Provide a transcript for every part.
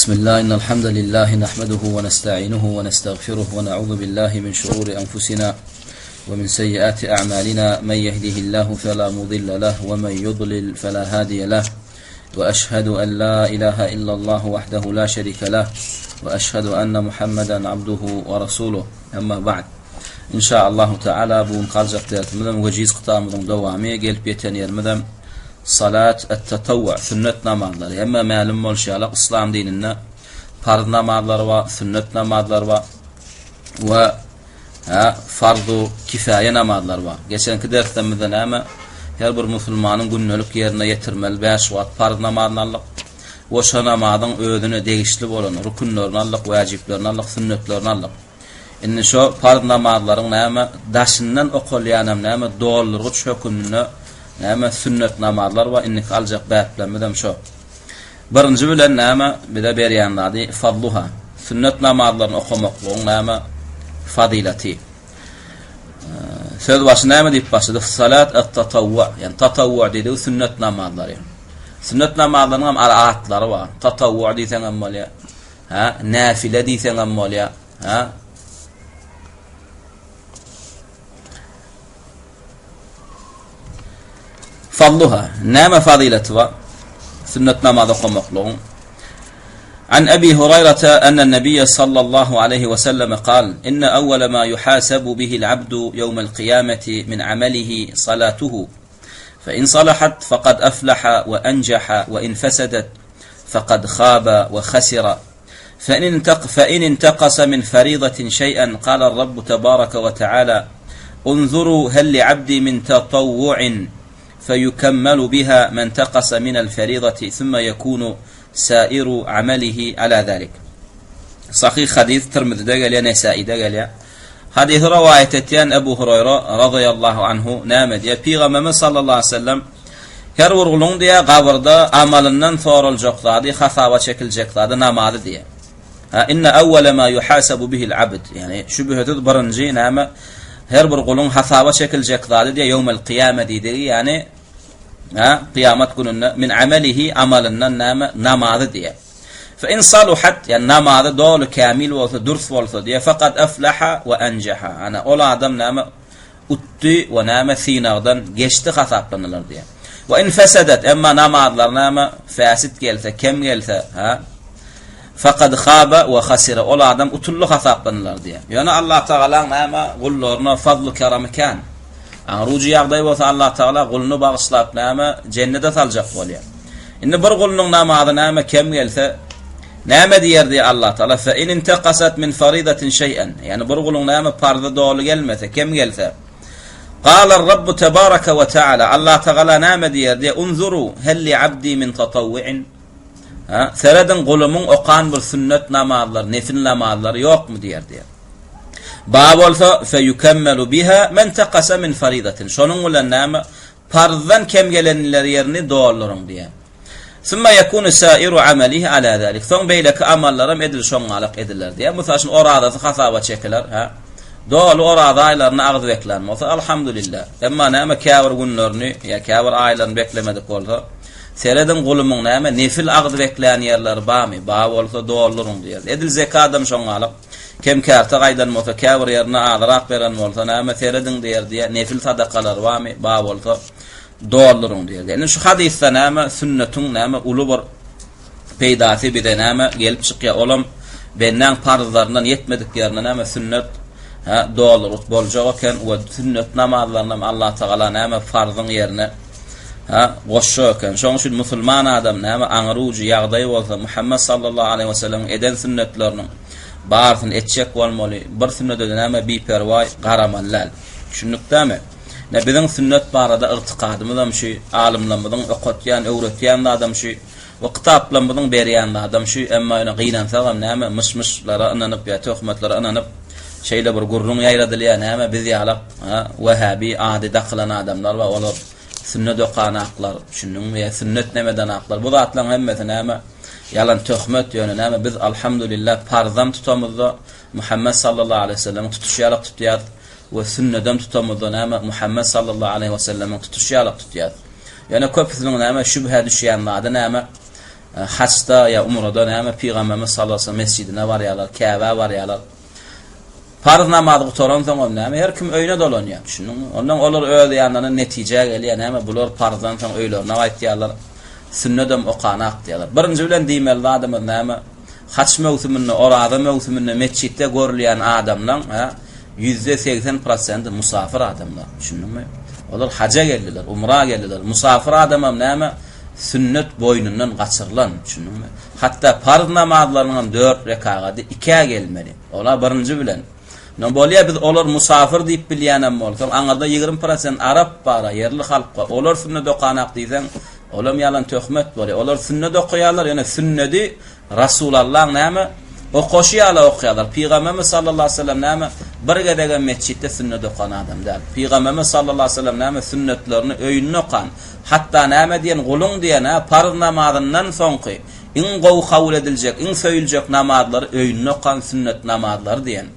بسم الله إن الحمد لله نحمده ونستعينه ونستغفره ونعوذ بالله من شرور أنفسنا ومن سيئات أعمالنا من يهده الله فلا مضل له ومن يضلل فلا هادي له وأشهد أن لا إله إلا الله وحده لا شريك له وأشهد أن محمدا عبده ورسوله أما بعد Inşaallahu Teala bu gün galjak dersimizem wejiz kitabymyzyň dowamy gelip ýeten ýerimizem Salat et-tatawwu sünnet namazlary. Hemmä mälim bolşy ýaly yslam dininde parz namazlary bar, sünnet namazlary bar we ha farzu kifaýe namazlary bar. Geçenki derslerimizde näme her bir musulmanyň gündelik ýerine ýetirmeli 5 wagt parz namazyny aldyk. We şo namazyň özüne degişli bolan rükünlerini aldyk, wajiplerini aldyk, sünnetlerini aldyk. Indi şo parz namazlaryň näme daşyndan okalýanam näme doldurgyç höküminde näme sünnet namazlar bar indiki aljak bäplerimizem şo. Birinji bilen näme bize berýän zady fadluha sünnet namazlaryny okamaklygyň näme fazylaty. Söz başy näme diýip başlady? Salat at-tatawwu ýani tatawwu diýdigi sünnet namazlary. Sünnet namazlarynyň hem atlary bar. Tatawwu diýseň hem bolýar. Hä, näfile diýseňem bolýar. Hä? Fadluha. Näme fazileti bar? Sünnet namaz okamaklygyň. An Abi Hurayrata anna Nabiyya sallallahu aleyhi we sellem kal: "Inna awwala ma yuhasabu bihi al-abdu yawm al-qiyamati min amalihi salatuhu. Fa in salahat faqad aflaha wa anjaha wa in fasadat فقد خاب وخسر فإن, فإن انتقص من فريضة شيئا قال الرب تبارك وتعالى انظروا هل لعبدي من تطوع فيكمل بها ما انتقص من الفريضة ثم يكون سائر عمله على ذلك Sahih hadis Tirmizide gelýär, Nesaide gelýär. Hadysy rowaýat etýän Ebu Huraýra razyýallahu anhu näme diýýär? Pygamberimiz sallallahu aleýhi we sellem her bir guluň diýýär, gabyrda amalyndan soraljak zady, hasaba çekiljek zady namazy diýýär. Ha inne awwala ma yuhasabu bihil abd. Ýagny şübhesiz birinji näme her bir guluň hasaba çekiljek zady diýýär, ýewmel kyýame diýdigi, ýagny ha kyýamat gününde min amalihi amalyndan näme namazy diýýär. Fe in saluhat, ýagny namazy doly kämil bolsa, dürs bolsa diýýär, fekad eflaha we enjeha. Ana ol adam näme utdy we näme synagdan geçdi hasaplanylar diýýär. We in fesedet, emma namazlar näme fäsit gelse, kem gelse, ha? Fekad haba we hasira, ol adam utuldy hasaplanylar diýýär. Ýöne Allah Tagalaň näme gullaryna fazly keremi kän. Aňrujy ýagdaý bolsa Allah Tagala guluny bagyşlap näme jennede saljak bolýar. Indi bir gulunyň namazy näme kem gelse, näme diýer diýýär Allah Tagala, Fe in intekasat min faridatin şeý'en. Ýagny bir guluň näme parzy doly gelmese, kem gelse. Galar Rabbu tebaraka we taala, Allah Tagala näme diýer diýýär, Unzuru hel li abdi min tatawwu'in. Ha, serediň gulumyň okan bir sünnet namazlary, nefil namazlary ýokmy diýer diýýär. Ba bolsa fe yukemmelu biha men takasa min faridatin. Şonuň bilen näme Parzdan kem gelenler ýerini dolduryň diýýär. Summa ýekunu sairu amalihi ala zalik. Soň beýleki amallaram edil şoňňalak ediler diýýär. Mysal üçin orazasy hasaba çekiler, hä? Doly oraza aýlaryny agyz beklän bolsa, alhamdulillah. Emma näme käbir günlerini ýa käbir aýlaryny beklemedik bolsa, serediň gulumyň näme nefil agyz beklän ýerleri barmy? Bar bolsa dolduryň diýer. Edil zekadam şoňňalak. Kem-kärte gaýdan bolsa, käbir ýerine azyrak beren bolsa, näme, serediň diýer diýýär, nefil sadakalary barmy, bar bolsa, dolduryň diýer. Indi şu hadysda näme, sünnetiň näme uly bir peýdasy bize näme gelip çykýar, olam bendäň parzlaryndan ýetmedik ýerine näme sünnet hä dolduryp boljak eken we sünnet namazlarynam Allatagala näme farzyň ýerine hä goşjak eken. Şonuň üçin musulman adam näme aňry ujy ýagdaý bolsa Muhammet sallallahu aleýhi wesellemiň eden sünnetleriniň barysyny etjek bolmaly, bir sünnede-de näme biperwaý garamaly däl. Düşündik dämi? Ine biziň sünnet barada ygtykadymyzam şu, alymlarymyzyň okatýan, öwretýän zadam şu we kitaplarymyzyň berýän zadam şu, emma ýöne gynansagam näme myş-myşlara ynanyp ýa töhmetlere ynanyp şeýle bir gürrüň ýaýradylýar, näme biz ýalak Wähäbi ady dakylan adamlar bar, olar sünnet okanaklar, düşündiňmi, ýa sünnet nemedenaklar, bu zatlaryň hemmesi näme, ýalan töhmet, ýöne näme, biz alhamdulillah parzam tutamyzda Muhammet sallallahu aleýhi we sellemiň tutuşy ýalak tutýas we sünnedem tutamyzda näme, Muhammet sallallahu aleýhi we sellemiň tutuşy ýalak tutýas. Ýöne köpüsiniň näme, şübhä düşýän zady näme? Haçda ýa umrada näme Pygamberimiz sallallahu aleyhi ve sellem mesjidine barýarlar, Käbä barýarlar. Parz namazy gutaransoňam näme, her kim öýüne dolanýar, düşündiňmi? Ondan olar öz ýanlaryndan netijä gelýär, näme, bular parzdan soň öýlerine gaýtýarlar, sünnedem okanak diýýärler. Birinji bilen diýmeli zadymyz näme, haç möwsüminde, oraza möwsüminde metjitde görülýän adamlaň, hä, 80% prosenti musafir adamlar, düşündiňmi? Olar haja geldiler, umra geldiler. Musafir adamam näme, sünnet boýnundan gaçyrylan, düşündiňmi? Hatda parz namazlarynyňam dört rekagady ikä gelmeli. Ola birinji bilen. No bolýa biz olar musafir diýip bilýänem bolsaň, aňyrda 20% arap bara, ýerli halk bar. Olar sünnet okanak diýseň, olam ýalan töhmet bolýa. Olar sünnet okaýarlar, ýöne sünnedi Rasulallaň näme? Okaşy ýaly okaýarlar. Pygamberimiz sallallahu aleyhi ve sellem näme? Bir gezegem metjitde sünnet okan adam däl. Pygamberimiz sallallahu aleyhi ve sellem näme? Sünnetlerini öýünde okan. Hatda näme diýen guluň diýen, ha, parz namazyndan soňky Iň gowy kabul ediljek, iň söýüljek namazlary öýünde okan sünnet namazlary diýen.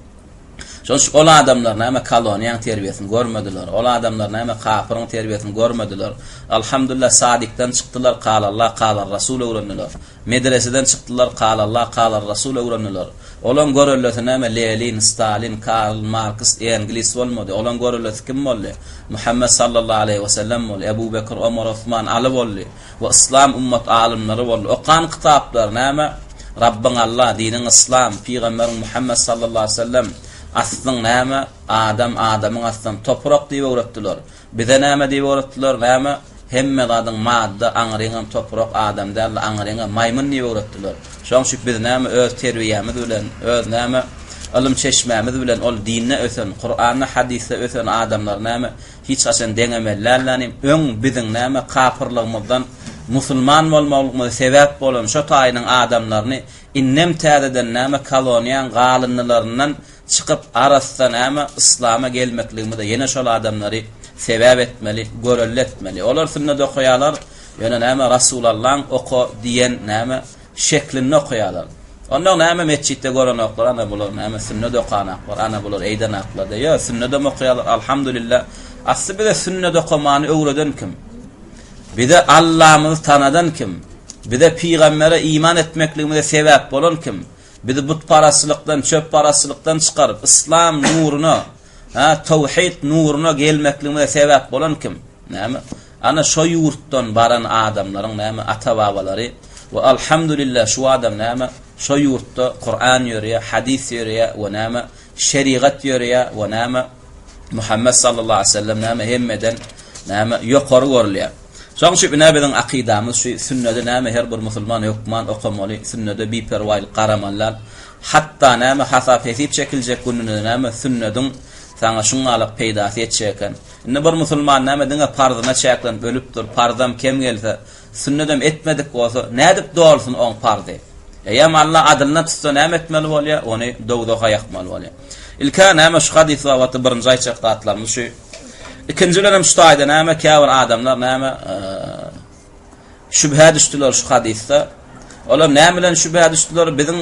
Şonuň üçin ol adamlar näme koloniýaň terbiýesini görmediler. Ol adamlar näme kapyryň terbiýesini görmediler. Alhamdulillah sadikden çykdylar, kalallah, kalar rasul öwrendiler. Medreseden çykdylar, kalallah, kalar rasul öwrendiler. Olaň görellesi näme Lelin, Stalin, Karl Marks, Englis bolmady. Olaň görellesi kim boldy? Muhammed sallallahu aleýhi we sellem boldy. Ebu Bekr, Omar, Osman, Aly boldy. We yslam ummat alymlary boldy. Okan kitaplary näme? Rabbyň Allah, diniň yslam, pygamberiň Muhammet sallallahu aleyhi ve sellem, aslyň näme? Adam, adamyň aslym toprak diýip öwretdiler. Bize näme diýip öwretdiler? Näme? Hemme zadyň madda, aňryňam toprak, adam däl-de aňryňam maýmyn diýip öwretdiler. Şoň üçin biz näme öz terbiýämiz bilen, öz näme ylym çeşmämiz bilen ol dinde ösen, Kuranda, hadysda ösen adamlary näme Hiç haçan deňemeli dällänim, öň biziň näme kapyrlygymyzdan musulman bolmaglygymyza sebäp bolan şo taýynyň adamlaryny indem täzeden näme koloniýaň galyndylaryndan çykyp arassa näme yslama gelmekligimize ýene şol adamlary sebäp etmeli, görelde etmeli. Olar sünnet okaýarlar, ýöne näme Rasulallaň oka diýen näme şeklinde okaýarlar. Onnoň näme metjitde görenoklar, ana bular näme sünnet okanaklar, ana bular eýdenaklar diýýär. Ýok, sünnedem okaýarlar, alhamdulillah. Asly bize sünnet okamany öwreden kim? Bize Allamyzy tanadan kim? Bize pygambere iman etmekligimize sebäp bolan kim? Bizi butparazçylykdan, çöpparazçylykdan çykaryp, yslam nuruna, ha, tawhid nuruna gelmekligimize sebäp bolan kim? Näme? Ana şo ýurtdan baran adamlaryň näme ata-babalary we alhamdulillah şu adam näme şo ýurtda Kuran ýöreýär, hadys ýöreýär we näme şerigat ýöreýär we näme Muhammet sallallahu aleyhi ve sellem näme hemmeden näme ýokary görülýär. Şoň üçin ine biziň akydamyz şu sünnedi näme her bir musulman hökman okamaly, sünnede biperwaýlyk garamaly däl. Hatda näme hasap-hesip çekiljek gününde näme sünnediň saňa şuňňalak peýdasy ýetjek eken. Indi bir musulman näme diňe parzyna çäklenip ölüpdir, parzam kem gelse, sünnedem etmedik bolsa, nädip dolsun oň parzy? Eýýäm Alla adylyna tutsa näme etmeli bolýar? Ony dowzaha ýakmaly bolýar. Ilkä näme şu hadys babatda birinji aýtjak zatlarymyz şu. Ikinji bilenem şu taýda näme käbir adamlar näme şübhä düşdüler şu hadysda. Olar näme bilen şübhä düşdüler? Biziň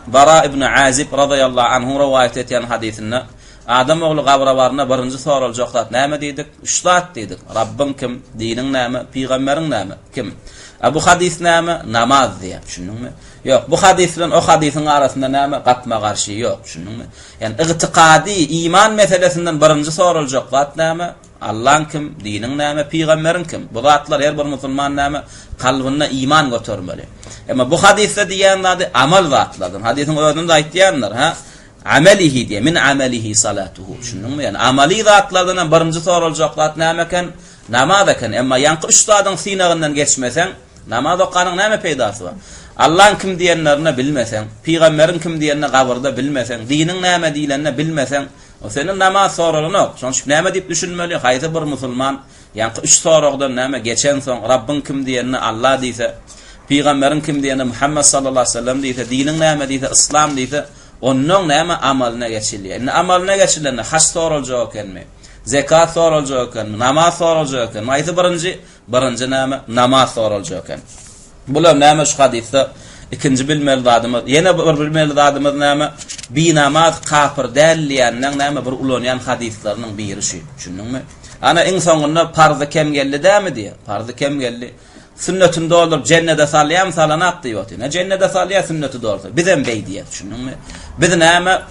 Bara ibn Azib razyýallahu anhu rowaýat etýän hadysynda Adam ogly gabra baranda birinji soraljak zat näme diýdik? Üç zat diýdik. Rabbyň kim? Diniň näme? Pygamberiň näme? Kim? A bu hadys näme? Namaz diýýär. Düşündiňmi? Ýok, bu hadys bilen o hadysyň arasynda näme? Gapma-garşy ýok. Düşündiňmi? Ýani ygtykady, iman meselesinden birinji soraljak zat näme? Allaň kim? Diniň näme? Pygamberiň kim? Bu zatlar her bir musulman näme? Kalbynda iman götermeli. Emma bu hadysda diýýän zady amal zatlardan. Hadysyň özünde aýtýandyr, ha? Amelihi diýýär. Min amelihi salatuhu. Düşündiňmi? Ýani amaly zatlardan hem birinji soraljak zat näme eken? Namaz eken. Emma ýaňky üç zadyň synagyndan geçmeseň, namaz okanyň näme peýdasy bar? Allaň kim diýenlerini bilmeseň, pygamberiň kim diýenini gabyrda bilmeseň, diniň näme diýlenini bilmeseň, o senden namaz soralanok. Şonuň üçin näme diýip düşünmeli? Haýsy bir musulman Ýaňky üç soragdan näme geçensoň, Rabbyň kim diýenine Allah diýse, Pygamberiň kim diýenine Muhammet sallallahu aleyhi ve sellem diýse, diniň näme diýse, Yslam diýse, onnoň näme amalyna geçilýär. Indi amalyna geçilende haç soraljak ekenmi? Zekat soraljak ekenmi? Namaz soraljak ekenmi? Haýsy birinji? Birinji näme? Namaz soraljak eken. Bular näme şu hadysda ikinji bilmeli zadymyz. Ýene bir bilmeli zadymyz näme? Binamaz kapyr däl diýenleň näme bir ulanýan hadyslarynyň biri şu. Düşündiňmi? Ana iň soňunda parzy kem geldi dämi diýýär. Parzy kem geldi. Sünnetini dolduryp jennede salýarmy, salanak diýip otyr. Ne jennede salýar sünneti dolsa. Bizem beý diýýäs, düşündiňmi? Biz näme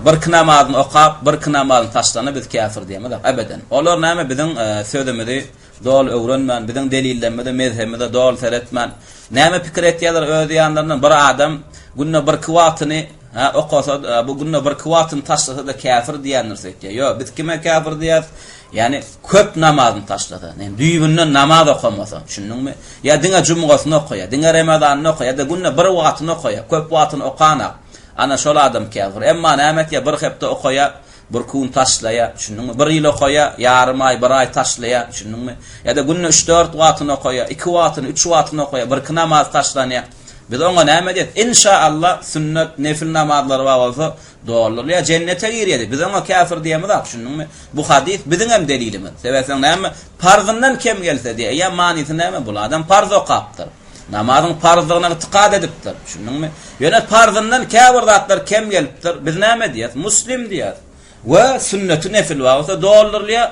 birki namazyny okap, birki namazyny taşlana biz käfir diýemizok, ebeden. Olar näme biziň sözümizi doly öwrenmän, biziň delillerimize, mezhebimize doly seretmän, näme pikir etýärler öz ýanlaryndan bir adam günde birki wagtyny Hä, okasa, bu günde birki wagtyny taşlasa-da käfir diýendir öýtýär. Ýok, biz kime käfir diýýäris? Ýagny köp namazyny taşlasa, ýagny düýbünden namaz okamasa, düşündiňmi? Ýa diňe jumgasyny okaýar, diňe remezanyny okaýar, ýa-da günde bir wagtyny okaýar, köp wagtyny okanak. Ana şol adam käfir. Emma näme etýär? Bir hepde okaýar, bir gün taşlaýar, düşündiňmi? Bir ýyl okaýar, ýarym aý, bir aý taşlaýar, düşündiňmi? Ýa-da günde üç-dört wagtyny okaýar, iki wagtyny, üç wagtyny okaýar, birki namaz taşlanýar. Biz oňa näme diýeris? Inşa Allah sünnet, nefil namazlary bar bolsa doldurylýar, jennete girýär diýip. Biz oňa käfir diýemizok, düşündiňmi? Bu hadys biziň hem delilimiz. Sebäpseň näme? Parzyndan kem gelse diýýär. Eýýäm manysy näme? Bul adam parz okapdyr. Namazyň parzdygyna ygtykad edipdir. Düşündiňmi? Ýöne parzyndan käbir zatlar kem gelipdir. Biz näme diýeris? Muslim diýeris. We sünneti nefil bar bolsa doldurylýar,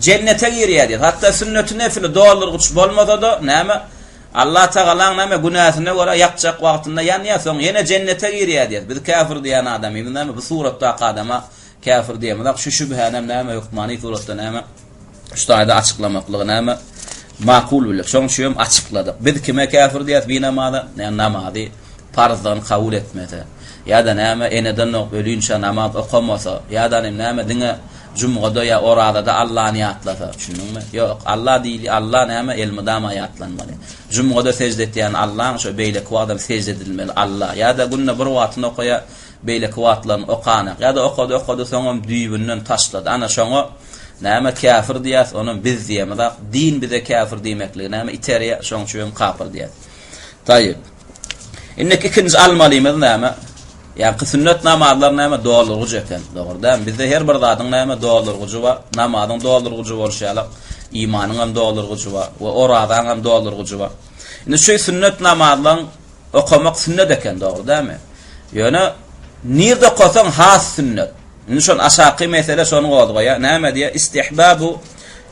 jennete girýär diýýär. Hatda sünneti nefili doldurgyç bolmasa-da, näme, Allah Tagalaň näme günäsine görä ýakjak wagtynda ýanýar, soň ýene jennete girýär diýýär. Biz käfir diýen adamymyz näme, bu suratdaky adama käfir diýemizok. Şu şübhänem näme hökmany suratda näme şu taýda açyklamaklygy näme makul bildik. Şonuň üçin hem açykladyk. Biz kime käfir diýýäs binamaza? Näme namazy parzdygyny kabul etmese, ýa-da näme eneden dogup ölinçä namaz okamasa, ýa-da näme diňe jumgada ýa orazada Allany ýatlasa, düşündiňmi? Ýok, Alla diýili, Alla näme elmydama ýatlanmaly. Jumgada sežde etýän Allaň şo beýleki wagtam sežde edilmeli Alla. Ýa-da günde bir wagtyny okaýa, beýleki wagtlaryny okanak. Ýa-da okady, okady, soňam düýbünden taşlady. Ana şoňa näme käfir diýýäs, onam biz diýemizak. Din bize käfir diýmekligi näme iterýär, şoň üçin hem kapyr diýýäs. Taýyp. Indiki ikinji almalymyz näme? Ýaňky sünnet namazlar näme doldurgyç eken. Dogry dälmi? Bizde her bir zadyň näme doldurgyjy bar. Namazyň doldurgyjy bolşy ýaly, imanyň hem doldurgyjy bar we orazaň hem doldurgyjy bar. Indi şu sünnet namazlaryň okamak sünnet eken, dogry dälmi? Ýöne nirde okasaň has sünnet. Indi şol aşaky mesele şony gozgaýar. Näme diýýär? Istihbabu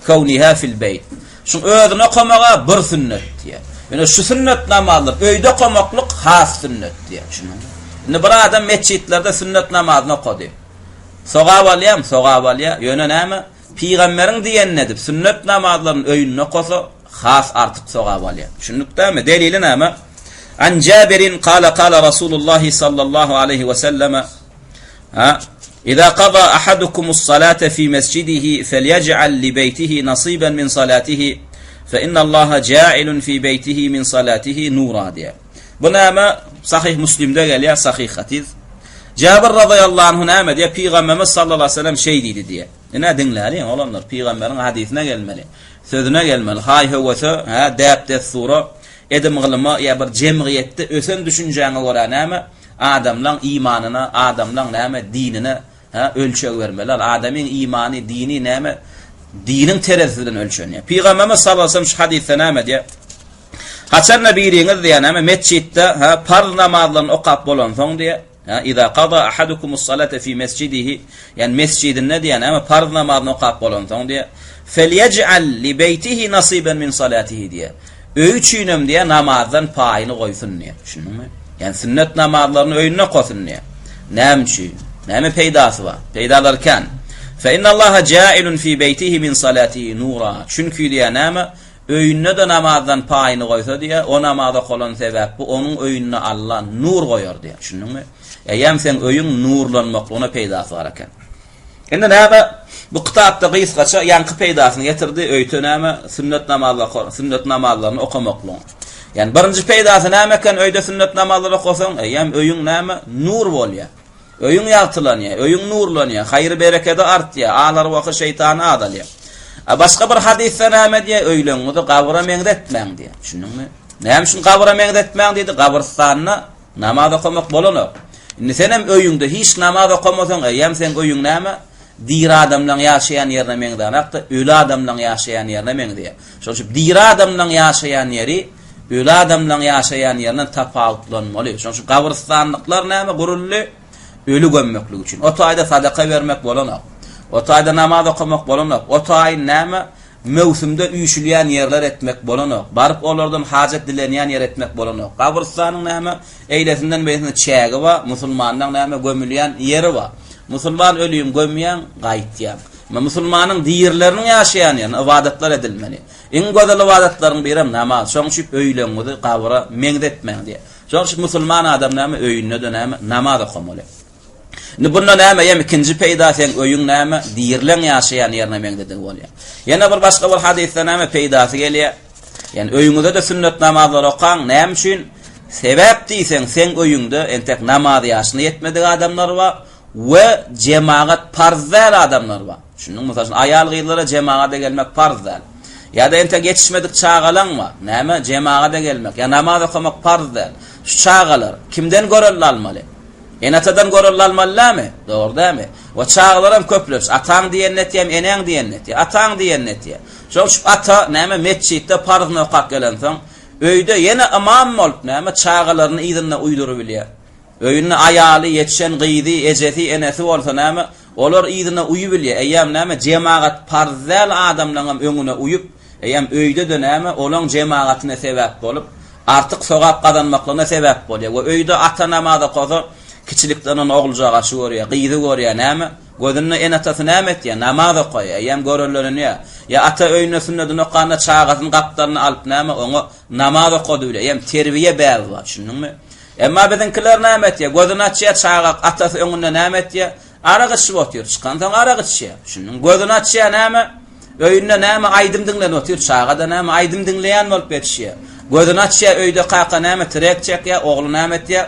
kawniha fil beýt. Şuň özüni okamaga bir sünnet diýýär. Ýöne şu sünnet namazlar öýde okamaklyk has sünnet diýýär. Düşündiňmi? Indi bir adam metjitlerde sünnet namazyny okady. Sogap alýarmy? Sogap alýar. Ýöne näme? Pygamberiň diýenini edip sünnet namazlaryny öýünde okasa has artyk sogap alýar. Düşündik dämi? Delili näme? An Jabirin kala kala Rasulullah sallallahu aleyhi ve selleme Ha? Iza qada ahadukumus salate fi mescidihi felyec'al li beytihi nasiben min salatihi fe innallaha ja'ilun fi beytihi min salatihi nura diýär. Bu näme? Sahih Müslimde gelýär, sahih hadys. Jabir radhiyallahu anhu näme diýär? Pygamberimiz sallallahu aleyhi ve sellem şeý diýdi diýär. Ine diňläliň oglanlar, pygamberiň hadysyna gelmeli, sözüne gelmeli. Haý-höwese, hä, däp-dessura, edim-gylyma ýa bir jemgyýetde ösen düşünjäňe görä näme? Adamlaň imanyna, adamlaň näme dinine hä ölçeg bermeli. Al adamyň imany, dini näme diniň terezisi bilen ölçenýär. Pygamberimiz sallallahu aleyhi ve sellem şu hadysda näme diýýär? Haçanda biriňiz diýýär näme metjitde hä parz namazlaryny okap bolansoň diýýär, hä iza qada ahadukumus salate fi mesjidihi, ýani mesjidinde diýýär näme parz namazyny okap bolansoň diýýär, felyec'al li beytihi nasiben min salatihi diýýär. Öýi üçinem diýýär, namazdan paýyny goýsun diýýär. Düşündiňmi? Ýagny sünnet namazlaryny öýünde okasyn diýýär. Näme üçin? Näme peýdasy bar? Peýdalary kän. Fe innallaha ja'ilun fi beýtihi min salatihi nura. Çünki diýýär, näme? Öýünde-de namazdan paýyny goýsa diýýär, o namaz okalan sebäp bu onuň öýünde Alla nur goýar diýýär. Düşündiňmi? Eýýäm seň öýüň nurlanmaklygyna peýdasy bar eken. Indi näme, bu kitapda gysgaça ýaňky peýdasyny getirdi, öýte näme, sünnet namazlary, sünnet namazlaryny okamaklygyň. Ýani birinji peýdasy näme eken, öýde sünnet namazlary okasaň, eýýäm öýüň näme, nur bolýar. Öýüň ýagtylanýar, öýüň nurlanýar, haýry-berekedi artýar, al-arwahy şeýtany azalýar. A başga bir hadysda näme diýýär, öýleňizi gabyra meňzetmäň diýýär. Düşündiňmi? Näme üçin gabyra meňzetmäň diýdi? Gabyrystanda Namaz okamak bolanok. Indi senem öýüňde hiç namaz okamasaň, eýýäm seň öýüň näme? Diri adamlaň ýaşaýan ýerine meňzänok-da, öli adamlaň ýaşaýan ýerine meňzeýär. Şonuň üçin diri adamlaň ýaşaýan ýeri öli adamlaň ýaşaýan ýerinden tapawutlanmaly. Şonuň üçin gabyrystanlyklar näme guruldy? Öli gömmeklik üçin. O taýda sadaka bermek bolanok. O taýda namaz okamak bolanok. O taýy näme? möwsümde üýşülýän ýerler etmek bolanok. Baryp olardan hajat dilenýän ýer etmek bolanok. Gabrystanyň näme, eýlesinden-beýlesinde çägi bar, musulmanlaň näme, gömülýän ýeri bar. Musulman ölüň gömýäň, gaýtýaň. Emma musulmanyň dirileriniň ýaşaýan ýerinde ybadatlar edilmeli. Iň gözel ybadatlaryň birem namaz. Şoň üçin öýleňizi gabra meňzetmäň diýýär. Şoň üçin musulman adam näme, öýünde-de näme, namaz okamaly. Indi bunda näme, ýem ikinji peýda seň öýüň näme, dirileň ýaşaýan ýerine meňzedigi bolýar. Ýene bir başga bir hadysda näme peýdasy gelýär? Ýani öýüňizde-de sünnet namazlary okaň, näme üçin? Sebäp diýseň, seň öýüňde entek namaz ýaşyna ýetmedik adamlar bar we jemagat parz däl adamlar bar. Düşündiňmi? Mysal üçin, aýal-gyzlara jemagada gelmek parz däl. Ýa-da entek ýetişmedik çagalaň bar. Näme? Jemagada gelmek ýa namaz okamak parz däl. Şu çagalar kimden görelde almaly? Ene-atadan görelde almaly dälmi? Dogry dälmi? We çagalaram köplenç ataň diýenini etýärmi, eneň diýenini etýär? Ataň diýenini etýär. Şonuň üçin ata näme metjitde parzyny okap gelensoň, öýde ýene ymam bolup näme çagalaryny yzynda uýdurybilýär. Öýünde aýaly, ýetişen gyzy, ejesi, enesi bolsa näme, olar yzyna uýubilýär. Eýýäm näme jemagat parz däl adamlaňam öňüne uýup, Eýýäm öýde-de näme, olaň jemagatyna sebäp bolup, artyk sogap gazanmaklygyna sebäp bolýar. We öýde ata namaz okasa, kiçilikden ony oguljagaşy görýär, gyzy görýär, näme, gözünde ene-atasy näme etýär, namaz okaýar, eýýäm görellenenýär. Ýa ata öýünde sünnedini okanda çagasyny gapdalyna alyp näme, oňa namaz okadybilýär. Eýýäm terbiýe bäbi bar, düşündiňmi? Emma biziňkiler näme etýär, gözüni açýar, çaga atasy öňünde näme etýär? Arak içip otyr, çykansoň arak içýär. Düşündiňmi? Gözüni açýar näme? Öýünde näme aýdym diňlenip otyr, çaga-da näme aýdym diňleýän bolup ýetişýär. Gözüni açýar, öýde kaka näme trek çekýär, ogly näme etýär?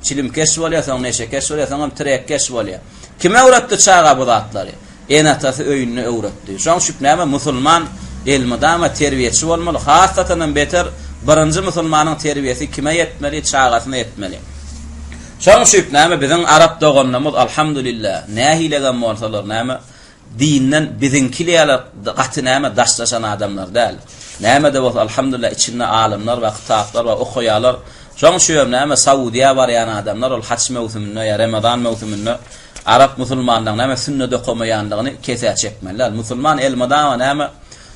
Çilimkeş bolýar, soň neşekeş bolýar, soňam trekkeş bolýar. Kim öwretdi çaga bu zatlary? Ene-atasy öýünde öwretdi. Şoň üçin näme musulman elmydama terbiýeçi bolmaly, hassatanam beter birinji musulmanyň terbiýesi kime ýetmeli, çagasyna ýetmeli. Şoň üçin näme biziň arap doganlarymyz alhamdulillah nähilegem bolsalar näme Dinden biziňkili ýaly gaty näme daşlaşan adamlar däl. Näme-de bolsa alhamdulillah içinde alymlar bar, kitaplar bar, okaýarlar. Şoň üçin hem näme Saudiýa barýan adamlar ol haç möwsüminde ýa Remezan möwsüminde arap musulmanlaryň näme sünnet okamaýanlygyny kesä çekmeli däl. Musulman elmydama näme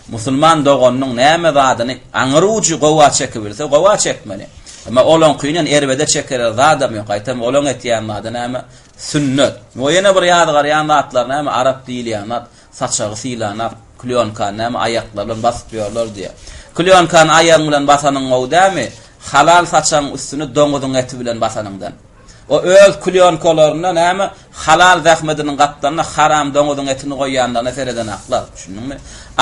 musulman doganynyň näme zadyny aňry ujy gowa çekibilse gowa çekmeli. Emma olaňkyny erbede çekerer zadam ýok. Gaýtam olaň etýän zady näme Sünnet. We ýene bir ýazgarýan zatlary näme, arap diýilýän zat, saçagy sylanak, klýonkany näme aýaklary bilen basyp ýörler diýýär. Klýonkany aýagyň bilen basanyň gowy dälmi, halal saçagyň üstüni doňuzyň eti bilen basanyňdan. O öz klýonkalarynda näme, halal zähmediniň gapdalynda haram doňuzyň etini goýýanlaryna seredenaklar. Düşündiňmi?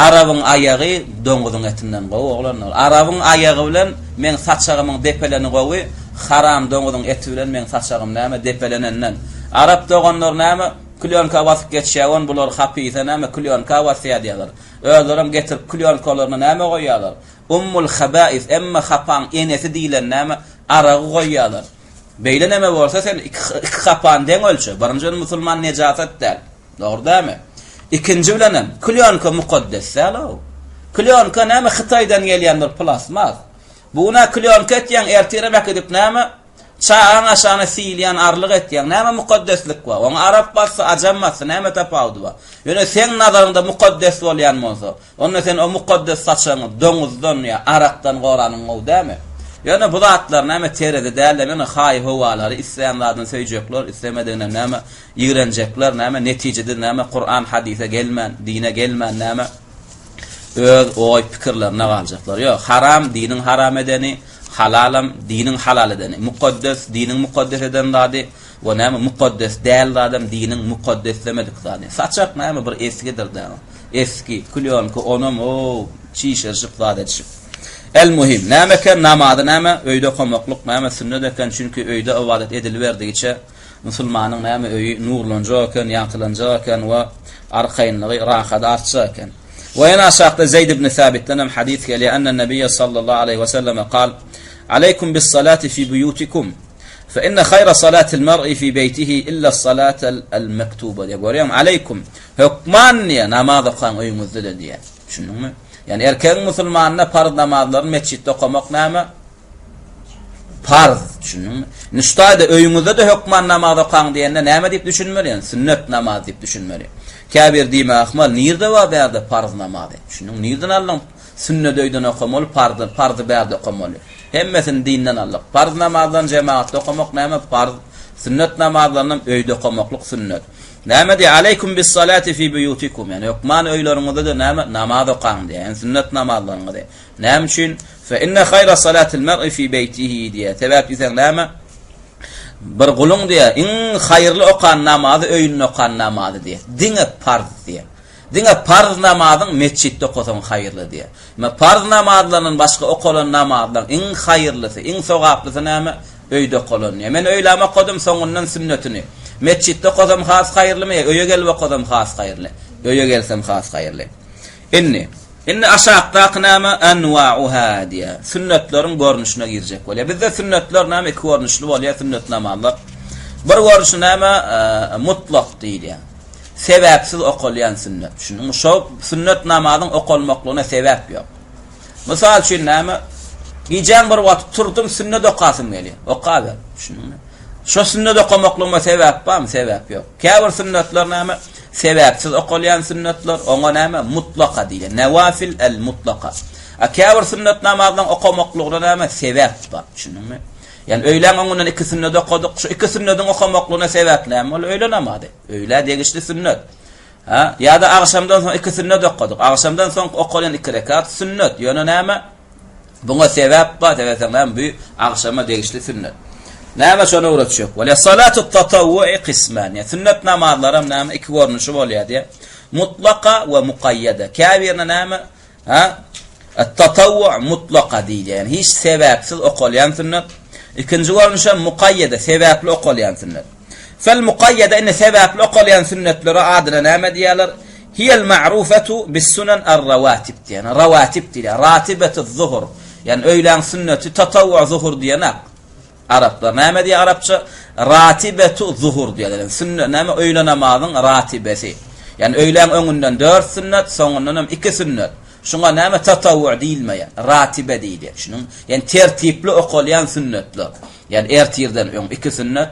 Arabyň aýagy doňuzyň etinden gowy oglanlar. Arabyň aýagy bilen meň saçagymyň depeleni gowy, haram doňuzyň eti bilen meň saçagym näme depelenenden. Arap doganlar näme klýonka basyp geçýär on bular hapysa näme klýonka basýar diýýärler. Özlerem getirip klýonkalaryna näme goýýarlar? Ummul habais emme hapaň enesi diýlen näme aragy goýýarlar. Beýle neme bolsa sen iki iki hapany deň ölçe. Birinjiden musulman nejasat däl. Dogry dälmi? Ikinji bilenem, klýonka mukaddes däl-ow. Klýonka näme Hytaýdan gelýän bir plastmas. Bu gün-ä klýonka etýäň, ertirem äkidip näme, çagaň aşagyna siýilýän arlyk etýäň. Näme mukaddeslik bar? Oňa arap bassa, ajam bassa, näme tapawudy bar? Ýöne seň nazaryňda mukaddes bolýan bolsa, Onda sen o mukaddes saçagyňy doňuzdan ýa arakdan goranyň gowy dälmi? Ýöne bu zatlar näme terezi däl-de, ýöne haý-howalary islän zadyny söýjekler, islemediginem näme ýigrenjekler, näme netijede näme Kuran hadysa gelmän, dine gelmän näme öz oý-pikirlerine galjaklar. Ýok, haram diniň haram edeni, halalam diniň halal edeni. Mukaddes diniň mukaddes eden zady we näme mukaddes däl zadam diniň mukaddeslemedik zady. Saçak näme bir esgidir-dä. Esgi, klýonka, onam ow, çişirişip zat edişip. El muhim, näme eken, namazy näme, öýde okamaklyk näme, sünnet eken, çünki öýde ybadat ediliberdigiçe, musulmanyň näme öýi nurlanjak eken, ýagtylanjak eken we arkaýynlygy, rahady artjak eken. We ýene aşakda Zeýd ibn Sabitden hem hadys gelýär, Enne Nebiýe sallallahu aleýhi we selleme kal, Aleýkum bis salati fi buýutikum. Fe inne haýra salatil mer'i fi beýtihi illa salatel el mektuba diýýär. Görýäňmi? Aleýkum. Hökman diýýär, namaz okaň öýüňizde-de diýýär. Düşündiňmi? Ýagny erkegiň musulmanyna parz namazlaryny metjitde okamak näme? Parz. Düşündiňmi? Indi şu taýda öýüňizde-de hökman namaz okaň diýende näme diýip düşünmeli? Ýagny sünnet namaz diýip düşünmeli. Käbir diýmegi ahmal, nirde bar bärde parz namazy? Düşündiňmi? Nirden aldyň? Sünnet öýden okamaly, parzy, parzy bärde okamaly. Hemmesini dinden aldyk. Parz namazlaryny jemagatda okamak näme? Parz. Sünnet namazlarynam öýde okamaklyk sünnet. Näme diýýär? Aleýkum bis-salati fi buýutikum. Ýagny hökman öýleriňizde-de näme? Namaz okaň diýýär. Ýagny sünnet namazlaryňyzy. Näme üçin? Fe inne haýra salatil mer'i fi beýtihi diýýär. Sebäp diýseň näme? Bir guluň diýýär, iň haýyrly okan namazy öýünde okan namazy diýýär. Diňe parz diýýär. Diňe parz namazyň metjitde okasaň haýyrly diýýär. Emma parz namazlaryndan başga okalan namazlaryň iň haýyrlysy, iň sogaplysy näme? Öýde okalan diýýär. Men öýläm okadym, soňundan sünnetini. Metjitde okasam has haýyrlymy ýa öýe gelip okasam has haýyrly? Öýe gelsem has haýyrly. Indi, indi aşakdaky näme? Enwa'uha diýýär. Sünnetleriň görnüşine girjek bolýar. Bizde sünnetler näme? Iki görnüşli bolýar sünnet namazlar. Bir görnüşi näme? Mutlak diýilýär. Sebäpsiz okalýan sünnet. Düşündiňmi? Şo sünnet namazyň okalmaklygyna sebäp ýok. Mysal üçin näme? Gijäň bir wagty turdum, sünnet okasym gelýär. Okaber. Düşündiňmi? Şo sünnet okamaklygyma sebäp barmy? Sebäp ýok. Käbir sünnetler näme? Sebäpsiz okalýan sünnetler, oňa näme? Mutlaka diýilýär. Nawafil el-mutlaka. A käbir sünnet namazlaryň okamaklygyna näme? Sebäp bar. Düşündiňmi? Ýani öýläň öňünden iki sünnet okadyk. Şu iki sünnediň okamaklygyna sebäp näme boldy? Öýle namazy. Öýlä degişli sünnet. Ha, ýa-da agşamdan soň iki sünnet okadyk. Agşamdan soň okalýan iki rekat sünnet. Ýöne näme? Buňa sebäp bar, sebäp näme? Bu agşama degişli sünnet. Näme şony öwretjek bolýar? Salatu tatawwu'i kysman. Ýa sünnet namazlaram näme iki görnüşi bolýar diýär. Mutlaka we mukaýýada. Käbirine näme? Ha? At-tatawwu' mutlaka diýilýär. Ýagny hiç sebäpsiz okalýan sünnet. Ikinji görnüşi hem mukaýýada, sebäpli okalýan sünnet. Fel mukaýýada indi sebäpli okalýan sünnetlere adyna näme diýýärler? Hiýel ma'rufatu bis-sunan ar-rawatib diýýär. Rawatib diýilýär. Ratibetuz-zuhur. Ýagny öýläň sünneti tatawwu' zuhur diýenak. Araplar näme diýýär arapça? Ratibetu zuhur diýýärler. Ýagny sünnet näme? Öýle namazyň ratibesi. Ýagny öýläň öňünden dört sünnet, soňundan hem iki sünnet. Şuňa näme tatawwu diýilmeýär. Ratibe diýilýär. Şunuň ýagny tertipli okalýan sünnetler. Ýagny ertirden öň iki sünnet.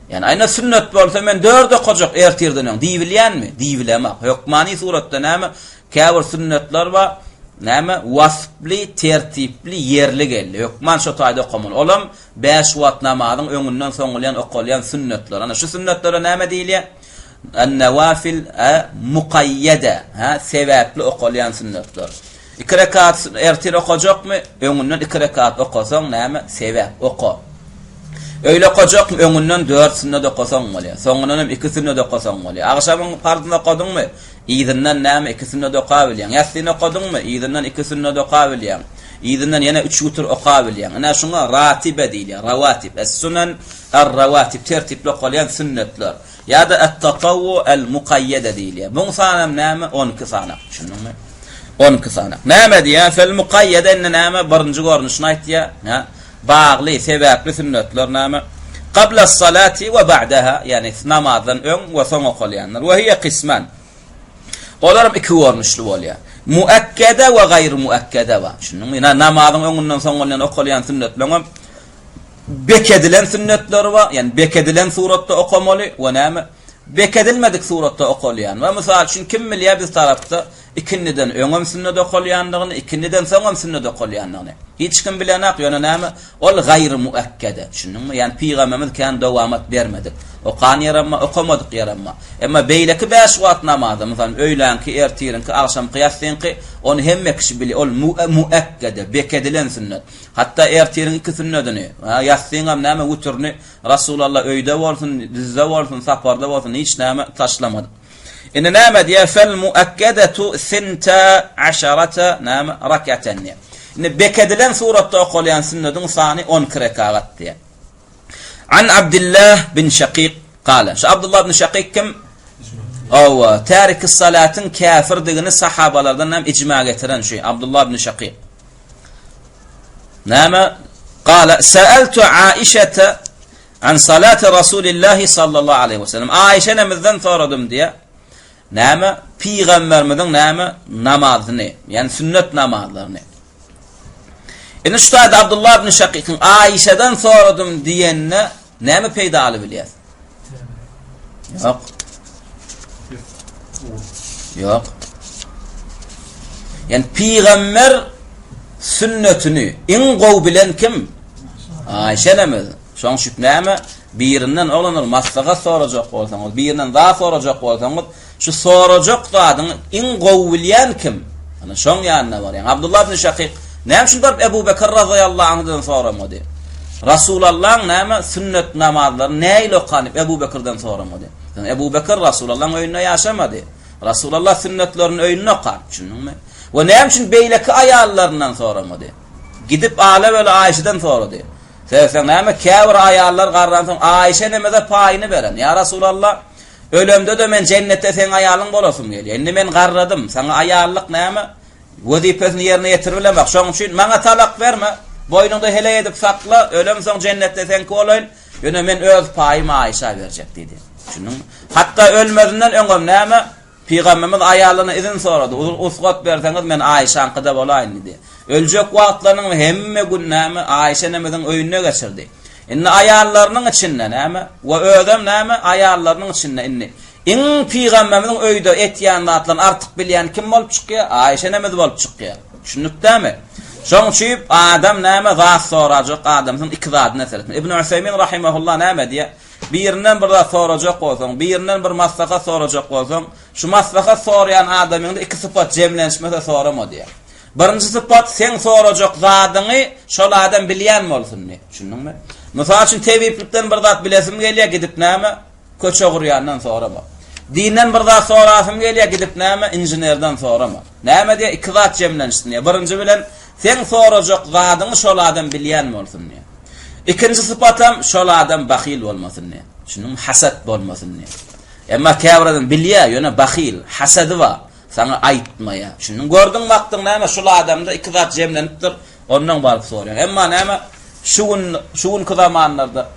Ýagny aýna sünnet bolsa men dört okajak ertirden öň diýibilýänmi? Diýibilemok. Hökmany suratda näme? Käbir sünnetler bar, näme, wasply, tertipli, ýerli geldi. Hökman şo taýda okamaly. Olam bäş wagt namazyň öňünden soňulýan okalýan sünnetler. Ana şu sünnetlere näme diýilýär? En-nawafil mukaýýede, hä, sebäpli okalýan sünnetler. Iki rekat ertir okajakmy? Öňünden iki rekat okasaň näme? Sebäp, oka. Öýle okajakmy? Öňünden dört sünnet okasaň bolýar. Soňundan hem iki sünnet okasaň bolýar. Agşamyň parzyny okadyňmy? Yzyndan näme iki sünnet okabilýäň? Ýassyny okadyňmy? Yzyndan iki sünnet okabilýäň. Yzyndan ýene üç witr okabilýäň. Ine şuňa ratibe diýilýär. Rawatib. Es-sunan ar-rawatib tertipli okalýan sünnetler. Ýa-da et-tatawwu el-mukaýýede diýilýär. Muň sanam näme? 12 sanak. Düşündiňmi? 12 sanak. Näme diýýär? Fel-mukaýýede indi näme? Birinji görnüşini aýtýar. Hä? Bagly, sebäpli sünnetler näme? Qabla salati we ba'daha, ýagny namazdan öň we soň okalýanlar. We hiýe kysman. Olaram iki görnüşli bolýar. Muakkede we gaýry muakkede bar. Düşündiňmi? Ýa namazyň öňünden soňundan okalýan sünnetleriň hem bekedilen sünnetleri bar. Ýagny bekedilen suratda okamaly we näme? Bekedilmedik suratda okalýan. We mysal üçin kim bilýär biz tarapda Ikindiden öňem sünnet okalýandygyny, ikindiden soňam sünnet okalýandygyny. Hiç kim bilenak, ýöne näme, ol gaýry muakkede, düşündiňmi? Ýagny pygamberimiz kän dowamat bermedik. Okan ýerem bar, okamadyk ýerem bar. Emma beýleki bäş wagt namazy, mysal, öýlänki, ertiriňki, agşamky, ýassyňky, ony hemme kişi bilýär. Ol muakkede, bekedilen sünnet. Hatda ertiriň iki sünnedini, ýassyňam näme, witrini Rasulalla öýde bolsun, düzde bolsun, saparda bolsun, hiç näme taşlamadyk. Indi näme diýýär? Fel muakkedetu sinta aşarata näme rakaten diýýär. Indi bekedilen suratda okalýan sünnediň sany 12 rekagat diýýär. An Abdullah bin Şakik gala. Şu Abdullah bin Şakik kim? Owa, täriki salatyň käfirdigini sahabalardan hem ijma getiren şu Abdullah bin Şakik. Näme? Gala sa'altu Aişete An salati Rasulillahi sallallahu aleýhi we sellem. Aişe enemizden soradym diýýär. Näme? Pygamberimiziň näme? Namazyny, ýagny sünnet namazlaryny. Indi şu taýda Abdullah ibn Şakikiň Aişeden soradym diýenine näme peýda alyp bilýär? Ýok. Ýok. Ýani pygamber sünnetini iň gowy bilen kim? Aýşe enemiz. Şoň üçin näme? Birinden oglanlar maslahat sorajak bolsaňyz, birinden zat sorajak bolsaňyz, şu sorajak zadyňy iň gowy bilýän kim? Ana şoň ýanyna barýaň. Abdullah ibn Şakyk näme üçin baryp Ebu Bekir razyýallahu anhudan soramady? Rasulallaň näme sünnet namazlaryny nähili okan diýip Ebu Bekirden soramady. Ebu Bekir Rasulallaň öýünde ýaşamady. Rasulallah sünnetlerini öýünde okan, düşündiňmi? We näme üçin beýleki aýallaryndan soramady? Gidip ala-böle Aýşeden sorady. Sebäpseň näme, käbir aýallar garransoň Aýşe enemize paýyny beren. Ýa Rasulallah, ölemde-de men jennetde seň aýalyň bolasym gelýär. Indi men garradym, saňa aýallyk näme, wezipesini ýerine ýetirip bilemok. Şonuň üçin maňa talak berme, boýnuňda heleý edip sakla, ölemsoň jennetde seňki bolaýyn. Ýöne men öz paýymy Aýşa berjek diýdi. Düşündiňmi? Hatda ölmezinden öňem näme? Pygamberimiz aýalyna izin sorady. Rugsat berseňiz men Aýşaňkyda bolaýyn diýdi. Öljek wagtlarynyň hemme gün näme? Aýşa enemiziň öýünde geçirdi. Indi aýallarynyň içinde näme? We özem näme? Aýallarynyň içinde indi iň pygamberimiziň öýde etýän zatlaryny artyk bilýän kim bolup çykýar? Aýşa enemiz bolup çykýar. Düşündik dämi? Şoň üçin adam näme zat sorajak adamsyň iki zadyna seretmeli. Ibn Üseýmin rahimehullah näme diýýär? Birinden bir zat sorajak bolsaň, birinden bir maslahat sorajak bolsaň, şu maslahat soraýan adamyňda iki sypat jemlenişmese sorama diýýär. Birinji sypat seň sorajak zadyňy şol adam bilýän bolsun diýýär. Düşündiňmi? Mysal üçin tebiplikden bir zat bilesim gelýär, gidip näme? Köçe gurýandan sorama. Dinden bir zat sorasym gelýär, gidip näme, inženerden sorama. Näme diýýär, iki zat jemlenişsin diýýär. Birinji bilen, seň sorajak zadyňy şol adam bilýän bolsun diýýär. Ikinji sypatam, şol adam bahyl bolmasyn diýýär. Düşündiňmi? Hasat bolmasyn diýýär. Emma käbir adam bilýär, ýöne bahyl, hasady bar. Saňa aýtmaýar. Düşündiň? Gördüň, bakdyň näme, şul adamda iki zat jemlenipdir. Ondan baryp soraýan. Emma näme, şu gün, şu günki zamanlarda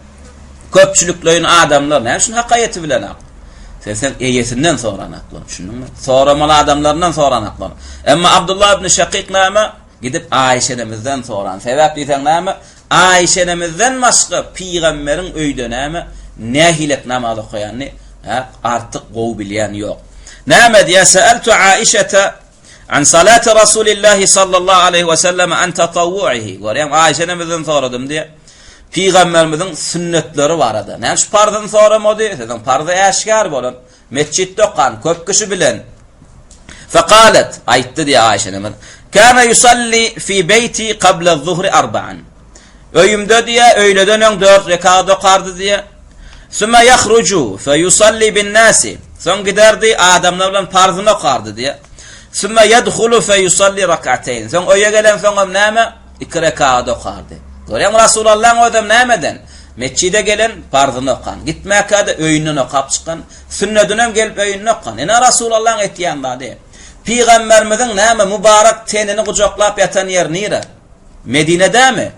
köpçülikleýin adamlar näme üçin hak aýaty bilenok? Sen sen eýesinden soranaklar, düşündiňmi? Soramaly adamlaryndan soranaklar. Emma Abdullah ibn Şakyk näme? Gidip Aýşe enemizden soran. Sebäp diýseň näme? Aýşe enemizden başga pygamberiň öýde näme nähilek namaz okaýanyny hä, artyk gowy bilýän ýok. Näme diýýär? Sa'altu Aişete An salati Rasulillahi sallallahu aleýhi we sellem an tatawwuihi. Görýäň, Aýşe enemizden soradym diýýär. Pygamberimiziň sünnetleri barada. Näme üçin parzyny soramady? Siziň parzy äşgär bolan. Metjitde okan, köp kişi bilen. Fekalet, aýtdy diýýär Aýşe enemiz. Kana yusalli fi beýti qabla zuhri arba'an. Öýümde diýýär, öýleden öň dört rekat okardy diýýär. Summa yahruju fe yusalli bin nasi. Soň giderdi, adamlar bilen parzyny okardy diýýär. Summa yadhulu fe yusalli rak'atayn. Soň öýe gelensoňam näme? Iki rekat okardy. Görýäňmi, Rasulallaň özem nämeden? Metjide gelen, parzyny okan. Gitmäkä-de öýünden okap çykan. Sünnedinem gelip öýünde okan. Ine Rasulallaň etýän zady. Pygamberimiziň näme mübarek tenini gujaklap ýatan ýeri nire? Medinedämi?